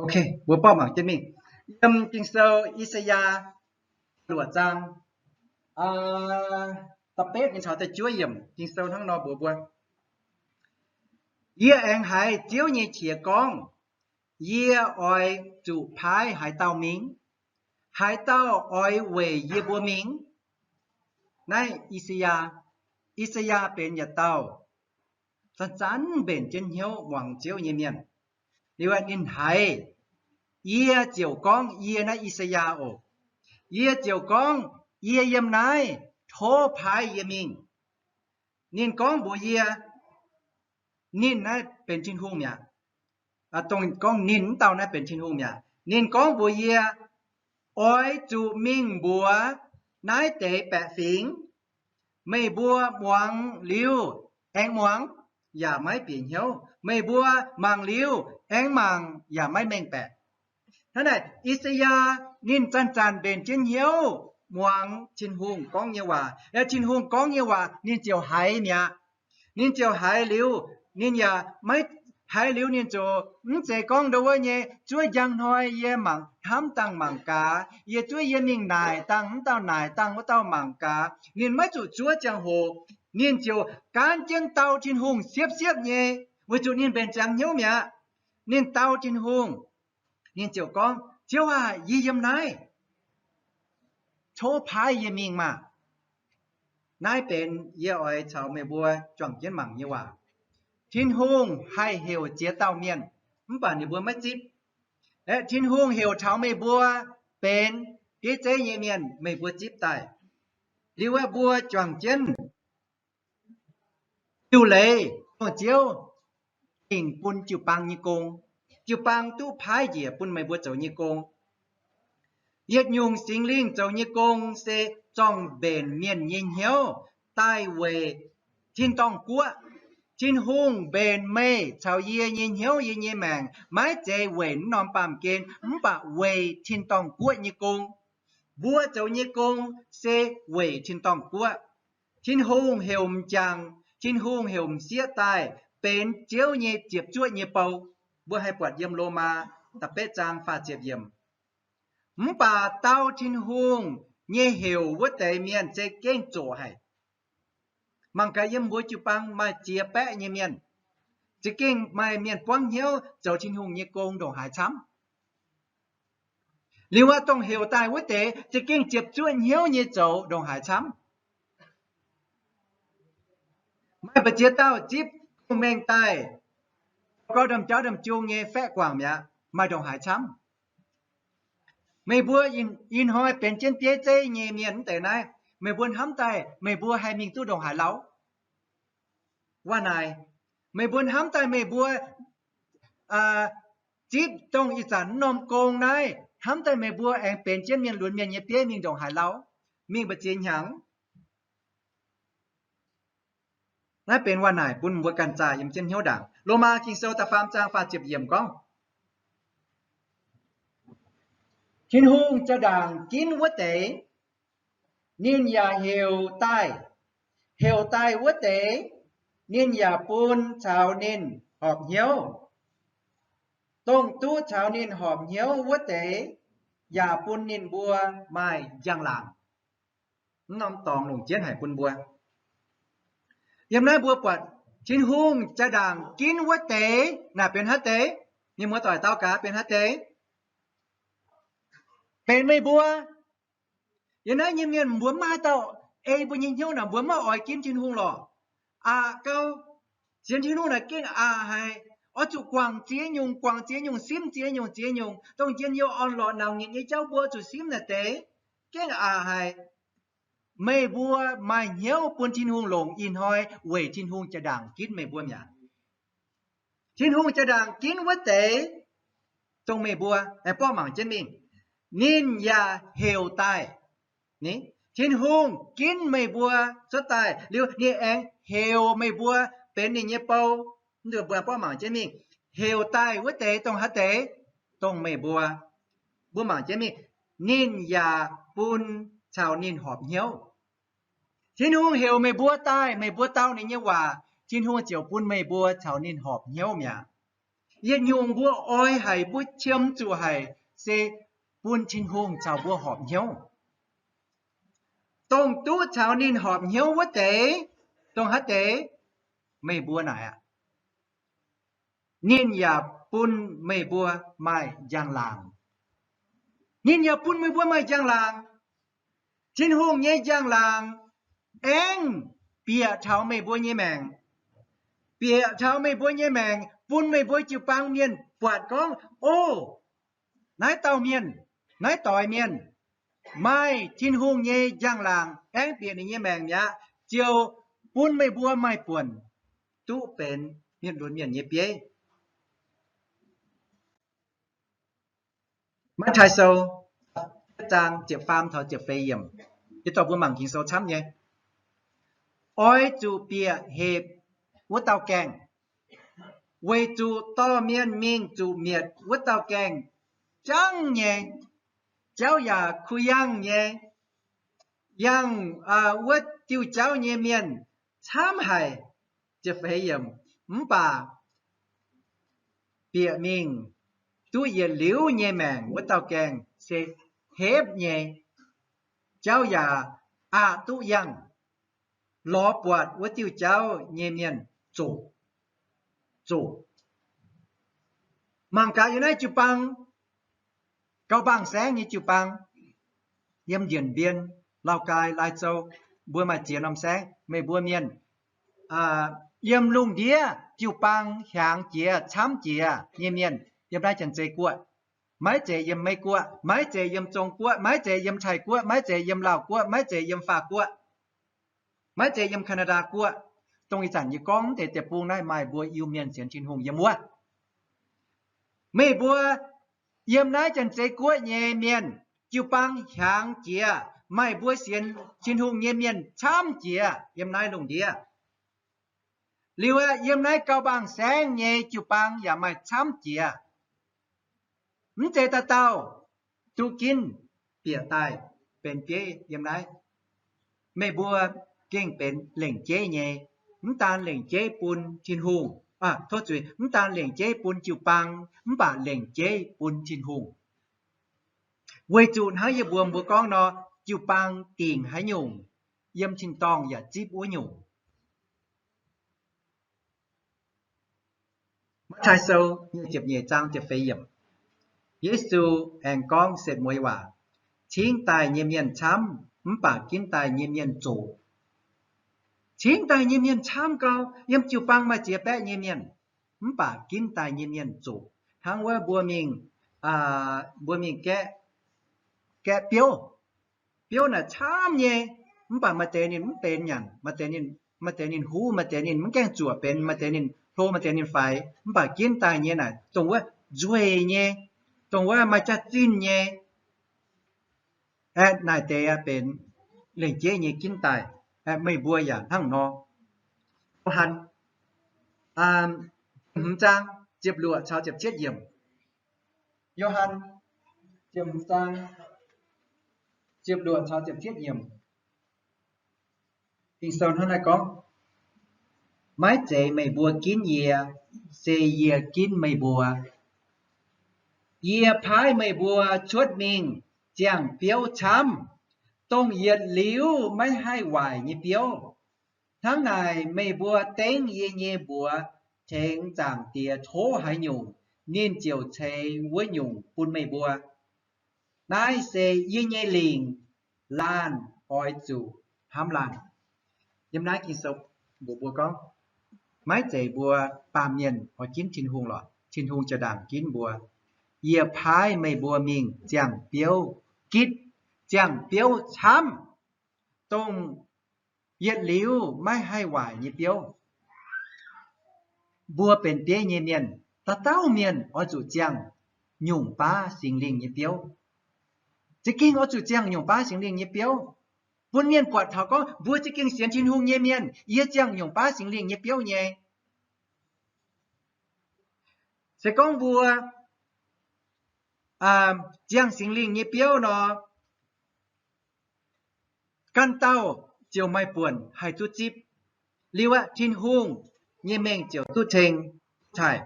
Ok, mbuo borqv mangc jienv mingh. Yiem Ging-Sou I^saa^yaa luoqc zaang da'betv nyei caux da'juov yiemc, Ging-Sou hnangv nor mbuox mbuo, Yie aengx haiz Ziouv nyei qiex gorngv, Yie oix zuqc paaiv haaix dauh mingh? Haaix dauh oix weic yie mbuo mingh? Naaiv I^saa^yaa, I^saa^yaa benx yietc dauh zanc-zanc mbenc jienv hnyouv muangx Ziouv nyei mienh. Liuz ninh haiz, Yie ziouc gorngv, yie naaiv I^saa^yaa oc, yie ziouc gorngv, Yie yiem naaiv, tov paaiv yie mingh. Ninh gorngv mbuox yie, ninh naaiv benx Tin-Hungh mi'aqv. Dongh gorngv ninh wuov dauh naaiv benx Tin-Hungh mi'aqv. Ninh gorngv mbuox yie, Oix zuqc mingh mbuox naaiv deix baeqc fingx, meih mbuo muangx liuz aengx muangx, yaac maiv bieqc hnyouv. Meih mbuo mangc liuz aengx mangc, yaac maiv mengh baeqc. Hnangv naaic, I^saa^yaa ninh zanc-zanc mbenc jienv hnyouv muangx Tin-Hungh gorngv nyei waac. Aeqv, Tin-Hungh gorngv nyei waac ninh ziouc haiz mi'aqv. Ninh ziouc haiz liuz, ninh yaac maiv haiz liuz ninh ziouc mv zeiz gorngv ndo wuov nyei, zuov njang hnoi yie mangc hnamv dangh mangc gaax, yie zuov yie mingh naaic dangh mv dauh naaic dangh wuov dauh mangc gaax. Ninh maiv zuqc zuov ziangh hoc, ninh ziouc gaanv jienv dau Tin-Hungh siepv-siepv nyei, weic zuqc ninh mbenc ziangx hnyouv mi'aqv. Ninh dau Tin-Hungh, ninh ziouc gorngv, Ziouv aah! Yie yiem naaiv. Tov paaiv yie mingh maah! Naaiv benx yie oix caux meih mbuo juangc jienv mangc nyei waac. Tin-Hungh haih heuc ziex dauh mienh, mv baac ninh mbuo maiv zipv. Aeqv, Tin-Hungh heuc taux meih mbuo benx bieiv zeiv nyei mienh, meih mbuo zipv daaih. Liuz aeqv, mbuo juangc jienv jiu leiz, dongh Ziouv gengh bun jiu-baang nyei gong. Jiu-baang duqv paaiv njiec bun meih mbuo zoux nyei gong. Yietc nyungc Singx Lingh zoux nyei gong se zorng-mbenc mienh nyei hnyouv daaih weic tin-dorngh-guoqv. Tin-Hungh mbenc meih caux yie nyei hnyouv, yie nyei maengc, maiv zeiz weic naaiv norm baamh gen, mv baac weic tin-dorngh-guoqv nyei gong. Mbuo zoux nyei gong se weic tin-dorngh-guoqv. Tin-Hungh heuc m'jangc, Tin-Hungh heuc m'sieqv daaih benx Ziouv nyei ziepc zuoqv nyei bou. Mbuo haih buatc yiem Lomaa da'betv zaang faah ziepc yiemc. Mv baac dau Tin-Hungh nyei heuc wuov deix mienh za'gengh zoqc haic. Mangc gaax yiem mbuo jiu-baang maaih ziex baeqv nyei mienh, za'gengh maaih mienh buangv hnyouv zoux Tin-Hungh nyei gong ndongc haaix camv. Liuz aqv, dongh heuc daaih wuov deix za'gengh ziepc zuoqv hnyouv nyei zoux ndongc haaix camv. Maaih mbu'ziex dauh zipv gong-mengh daaih, gauh ndamv-jauv ndamv-jung nyei faeqv guangc mi'aqv, maaih ndongc haaix camv. Meih mbuo ih hnoi benx jienv bieiv zeiv nyei mienh wuov deix naaiv, meih mbuo hnamv daaih meih mbuo haih mingh duqv ndongc haaix lauh? Waac naaic, meih mbuo hnamv daaih meih mbuo zipv dongh ih zanc norm gong naaiv, hnamv daaih meih mbuo aengx benx jienv mienh lunx mienh nyei bieiv mingh ndongc haaix lauh? Mingh mbu'ziex hnyangx? Naaiv benx waac naaic bun mbuo ganh zaah yiem jienv hnyouv ndaangc. Lomaa Ging-Sou da'faam zaang faah ziepc yiemc gorngv, Tin-Hungh jaa-ndaangc ginv wuov deix, ninh yaac heuc daaih. Heuc daaih wuov deix, ninh yaac bun caux ninh horpc hnyouv. Dongh duqv caux ninh horpc hnyouv wuov deix yaac bun ninh mbuo maaih njang-laangc. Mv norm dorngx longc jienv haic bun mbuo. Yiem naaiv mbuo buatc Tin-Hungh jaa-ndaangc ginv wuov deix naaic benx haaix deix? Mienh muoz-doic dau gaax, benx haaix deix? Benx meih mbuo. Yiem naaiv nyei mienh mbuo maiv haaix dauh ei mbuo nyei hnyouv naaic, mbuo maiv oix ginv Tin-Hungh lorqc. Aqc gau, sienx Tin-Hungh naaic gengh aqc haic. Oix zuqc guangc ziex nyungc, guangc ziex nyungc, simv ziex nyungc, ziex nyungc. Dongh njien-youh orn-lorqc nauc nyitc nyei jauv mbuo oix zuqc simv naaic deix, gengh aqc haic. Meih mbuo maaih hnyouv bun Tin-Hungh longc ih hnoi weic Tin-Hungh jaa-ndaangc ginv meih mbuo mi'aqv. Tin-Hungh jaa-ndaangc ginv wuov deix dongh meih mbuo, aengx borqv mangc jienv mingh. Ninh yaac heuc daaih. Ni, Tin-Hungh ginv meih mbuo cuotv daaih liuz, ninh aengx heuc meih mbuo benx ninh nyei bou. Mv nzunc mbuo borqv mangc jienv mingh. Heuc daaih wuov deix dongh haaix deix? Dongh meih mbuo. Mbuo mangc jienv mingh. Ninh yaac bun caux ninh horpc hnyouv. Tin-Hungh heuc meih mbuo daaih, meih mbuo dau ninh nyei waac, Tin-Hungh ziouc bun meih mbuo caux ninh horpc hnyouv mi'aqv. Yietc nyungc mbuo oix haic, mbuo qiemx zuqc haic, se bun Tin-Hungh caux mbuo horpc hnyouv. Dongh duqv caux ninh horpc hnyouv wuov deix, dongh haaix deix? Meih mbuo naaic aqv. Ninh yaac bun meih mbuo maaih njang-laangc. Ninh yaac bun meih mbuo maaih njang-laangc. Tin-Hungh nyei njang-laangc aengx bieqc taux meih mbuo nyei maengc. Bieqc taux meih mbuo nyei maengc, bun meih mbuo jiu-baang mienh buatc gorngv, o, naaiv dauh mienh, naaiv doix mienh, maaih Tin-Hungh nyei njang-laangc aengx bieqc ninh nyei maengc mi'aqv, ziouc bun meih mbuo maaih buonc duqv benx mienh lunx mienh nyei bieiv. Matv^taai Sou zaang ziepc faam taux ziepc feix yiemc, yie dorh mbuo mangc Ging-Sou camv nyei. Oix zuqc bieqc hepc wuov dauh gaengh, weic zuqc dorh mienh mingh zuqc mietc wuov dauh gaengh jangv nyei, jauv yaac kuh yangh nyei, yangh wuov diuh jauv nyei mienh camv haic. Mv baac bieqc mingh duqv yietc liuz nyei maengc wuov dauh gaengh se hepv nyei, jauv yaac aqc duqv yangh, lorz buatc wuov diuh jauv nyei mienh zoqc, zoqc. Mangc gaax yiem naaiv jiu-baang, Gauh Mbaangh Saengv nyei jiu-baang, yiem Điện Biên, Lào Cai, Lai Châu, mbuo maaih ziex norm saengv. Meih mbuo mienh yiem lungh ndiev jiu-baang hiaangx jiex camv jiex nyei mienh, yiem naaiv Janx-Zei Guoqv, maiv zeiz yiem Meiv Guoqv, maiv zeiz yiem Zong Guoqv, maiv zeiz yiem Taiv Guoqv, maiv zeiz yiem Laauh Guoqv, maiv zeiz yiem Faah Guoqv, maiv zeiz yiem Canada Guoqv. Dongh ih zanc yie gorngv deix deic-bung naaiv maaih mbuo Iu-Mienh sienx Tin-Hungh yiem wuov. Meih mbuo yiem naaiv Janx-Zei Guoqv nyei mienh, jiu-baang hiaangx jiex, maaih mbuo sienx Tin-Hungh nyei mienh camv jiex yiem naaiv lungh ndiev. Liuz aeqv, yiem naaiv Gauh Mbaangh Saengv nyei jiu-baang yaac maaih camv jiex. Mv zeiz dauh dauh duqv ginv bieqc daaih benx bieiv yiem naaiv. Meih mbuo gengh benx lengc jeiv nyei, mv daan lengc jeiv bun Tin-Hungh, tov zuiz, mv daan lengc jeiv bun jiu-baang, mv baac lengc jeiv bun Tin-Hungh. Weic zuqc hnangv yie mbuox mbuo gorngv nor, jiu-baang dingc haaix nyungc, yiem tin-dorngh yaac zipv wuov nyungc. Matv^taai Sou nyei ziepc nyeic zaang ziepc feix yiemc, Yesu aengx gorngv setv mueiz waac, cingv daaih nyei mienh camv, mv baac ginv daaih nyei mienh zoqc. Cingv daaih nyei mienh camv gau, yiem jiu-baang maaih ziex baeqv nyei mienh, mv baac ginv daaih nyei mienh zoqc. Hnangv wuov mbuo mingh, mbuo mingh gaeqv, gaeqv biouv. Biouv naaic camv nyei, mv baac maaih deix ninh mv benx nyanc, maaih deix ninh huv, maaih deix ninh mv gaengh zuoqc benx, maaih deix ninh hlo, maaih deix ninh faix, mv baac ginv daaih nyei naaic dongh wuov nzueic nyei, dongh wuov maaih jaax-zinh nyei. Aeqv, naaic deix aeqv benx lengc jeiv nyei ginv daaih. Aeqv, meih mbuo yaac hnangv nor. Yo^han hmz zaang ziepc luoqc caux ziepc cietv yiemc. Yo^han ziepc hmz zaang ziepc luoqc caux ziepc cietv yiemc. Ging-Sou hnangv naaiv gorngv, maiv zeiz meih mbuo ginv yie, se yie ginv meih mbuo. Yie paaiv meih mbuo cuotv mingh ziangh biouv camv, dongh yietc liuz maiv haih waaic nyei biouv. Hnangv naaic meih mbuo dengv yie nyei mbuox tengx Zaangc Diex tov haaix nyungc, ninh ziouc ceix wuov nyungc bun meih mbuo. Naaiv se yie nyei lingc, laanh oix zuqc hnamv laanh. Yiem naaiv Ging-Sou mbuox mbuo gorngv, maiv zeiz mbuo baamh mienh oix ginv Tin-Hungh lorqc, Tin-Hungh ziouc ndaangc ginv mbuo. Yie paaiv meih mbuo mingh ziangh biouv gitv, ziangh biouv camv, dongh yietc liuz maiv haih waaic nyei biouv. Mbuo benx bieiv nyei mienh, dauh dauh mienh oix zuqc ziangh nyungc baav Singx Lingh nyei biouv. Za'gengh oix zuqc ziangh nyungc baav Singx Lingh nyei biouv, bun mienh buatc taux gorngv mbuo za'gengh sienx Tin-Hungh nyei mienh, yie ziangh nyungc baav Singx Lingh nyei biouv nyei. Se gorngv mbuo ziangh Singx Lingh nyei biouv nor, ganh dauh ziouc maaih buonc haih duqv zipv. Liuz aeqv, Tin-Hungh nyei mengh ziouc duqv ceng taaih.